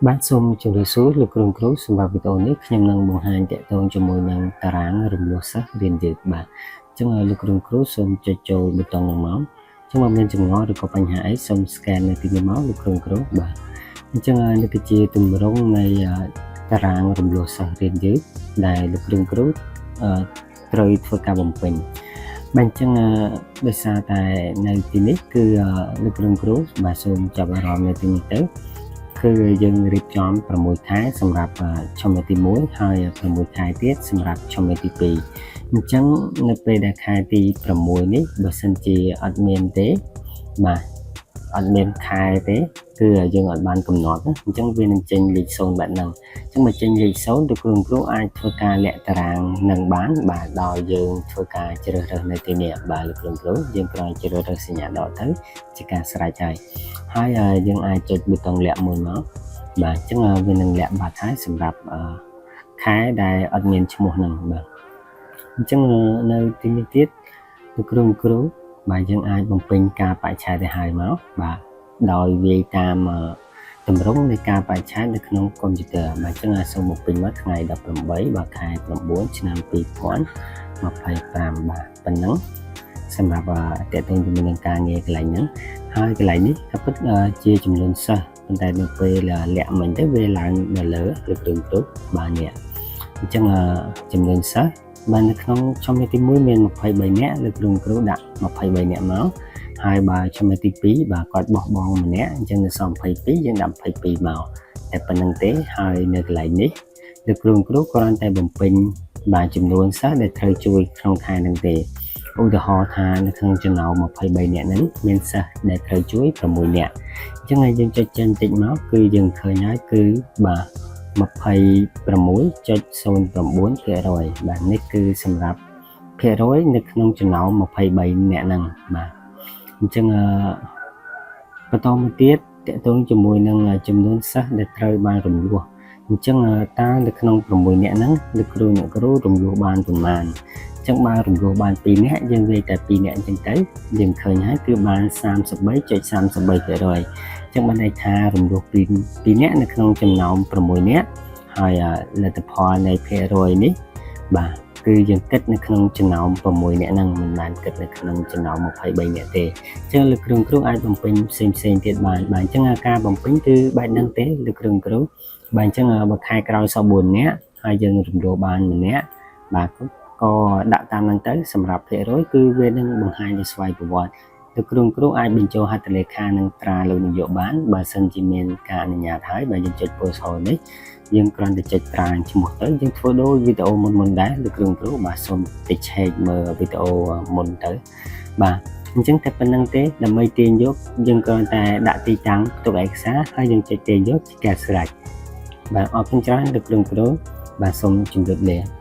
បាទសូមជម្រាបសួរលោកគ្រូគ្រូសម្រាប់វីដេអូនេះខ្ញុំនឹងបង្ហាញទាក់ទងជាមួយនឹងតារាងរំលោះសិស្សរៀនយឺតបាទអញ្ចឹងលោកគ្រូគ្រូសូមចុចចូលប៊ូតុងនឹងមកអញ្ចឹងបើមានចម្ងល់ឬក៏បញ្ហាអីសូម scan នៅទីនេះមកលោកគ្រូគ្រូបាទអញ្ចឹងនេះគឺជាទម្រង់នៃតារាងរំលោះសិស្សរៀនយឺតដែលលោកគ្រូគ្រូត្រូវធ្វើការបំពេញបាទអញ្ចឹងដោយសារតែនៅទីនេះគឺលោកគ្រូគ្រូបាទសូមចាប់អារម្មណ៍នៅទីនេះទៅគឺយើងរៀបចំ6ខែសម្រាប់ឆមាសទី1ហើយ6ខែទៀតសម្រាប់ឆមាសទី2អញ្ចឹងនៅពេលដែលខែទី6នេះបើសិនជាអត់មានទេបាទអត់មានខែទេគឺយើងអត់បានកំណត់ណាអញ្ចឹងវានឹងចេញលេខ0បែបហ្នឹងអញ្ចឹងមកចេញលេខ0ទៅគ្រូគ្រូអាចធ្វើការលាក់តារាងនឹងបានបាទដោយយើងធ្វើការជ្រើសរើសនៅទីនេះបាទលោកគ្រូគ្រូយើងគ្រាន់ជ្រើសរើសសញ្ញាដកទៅជាការស្រេចហើយហើយយើងអាចចុចប៊ូតុងលាក់មួយមកបាទអញ្ចឹងវានឹងលាក់បាត់ហើយសម្រាប់ខែដែលអត់មានឈ្មោះហ្នឹងបាទអញ្ចឹងនៅទីនេះទៀតលោកគ្រូគ្រូបាទយើងអាចបំពេញការបរិច្ឆេទទៅហើយមកបាទដោយវាយតាមទម្រង់នៃការបរិច្ឆេទនៅក្នុងកុំព្យូទ័របាទអញ្ចឹងសូមបំពេញមកថ្ងៃ18បាទខែ9ឆ្នាំ2025បាទប៉ុណ្ណឹងសម្រាប់តេតងជាមួយនឹងការងារកន្លែងហ្នឹងហើយកន្លែងនេះក៏ពិតជាចំនួនសិស្សប៉ុន្តែនៅពេលលាក់មិញទៅវាឡើងនៅលើឬគ្រឿងគ្រប់បាទនេះអញ្ចឹងចំនួនសិស្សបាទនៅក្នុងឆមាសទី1មាន23នាក់លោកគ្រូគ្រូដាក់23នាក់មកហើយបើឆមាសទី2បាទគាត់បោះបង់ម្នាក់អញ្ចឹងនៅសល់22យើងដាក់22មកតែប៉ុណ្្នឹងទេហើយនៅកន្លែងនេះលោកគ្រូគ្រូគ្រាន់តែបំពេញបាទចំនួនសិស្សដែលត្រូវជួយក្នុងខែហ្នឹងទេឧទាហរណ៍ថានៅក្នុងចំណោម23នាក់ហ្នឹងមានសិស្សដែលត្រូវជួយ6នាក់អញ្ចឹងហើយយើងចុចចេញតិចមកគឺយើងឃើញហើយគឺបាទ26.09%បាទនេះគឺសម្រាប់ភាគរយនៅក្នុងចំណោម23នាក់ហ្នឹងបាទអញ្ចឹងអឺបន្តមកទៀតតកតងជាមួយនឹងចំនួនសិស្សដែលត្រូវបានរំលោះអញ្ចឹងតើនៅក្នុង6នាក់ហ្នឹងលោកគ្រូអ្នកគ្រូរំលោះបានប៉ុន្មានអញ្ចឹងបើរំលោះបាន2នាក់យើងវាយតែ2នាក់អញ្ចឹងទៅយើងឃើញហើយគឺបាន33.33%អញ្ចឹងបានន័យថារំលោះ2 2នាក់នៅក្នុងចំណោម6នាក់ហើយលទ្ធផលនៃភាគរយនេះបាទគឺយើងគិតនៅក្នុងចំណោម6នាក់ហ្នឹងមិនបានគិតនៅក្នុងចំណោម23នាក់ទេអញ្ចឹងលោកគ្រូគ្រូអាចបំពេញផ្សេងផ្សេងទៀតបានបាទអញ្ចឹងការបំពេញគឺបែបហ្នឹងទេលោកគ្រូគ្រូបាទអញ្ចឹងបើខែក្រោយសល់4នាក់ហើយយើងរំលោះបានម្នាក់បាទក៏ដាក់តាមហ្នឹងទៅសម្រាប់ភាគរយគឺវានឹងបង្ហាញជាស្វ័យប្រវត្តិលោកគ្រូគ្រូអាចបញ្ចូលហត្ថលេខានិងត្រាលោកនាយកបានបើសិនជាមានការអនុញ្ញាតហើយបើយើងចុចពណ៌សនេះយើងគ្រាន់តែចុចត្រាឈ្មោះទៅយើងធ្វើដូចវីដេអូមុនមុនដែរលោកគ្រូគ្រូបាទសូមទៅឆែកមើលវីដេអូមុនទៅបាទអញ្ចឹងតែប៉ុណ្្នឹងទេដើម្បីទាញយកយើងគ្រាន់តែដាក់ទីតាំងផ្ទុកឯកសារហើយយើងចុចទាញយកជាការស្រេចបាទអរគុណច្រើនលោកគ្រូគ្រូបាទសូមជម្រាបលា។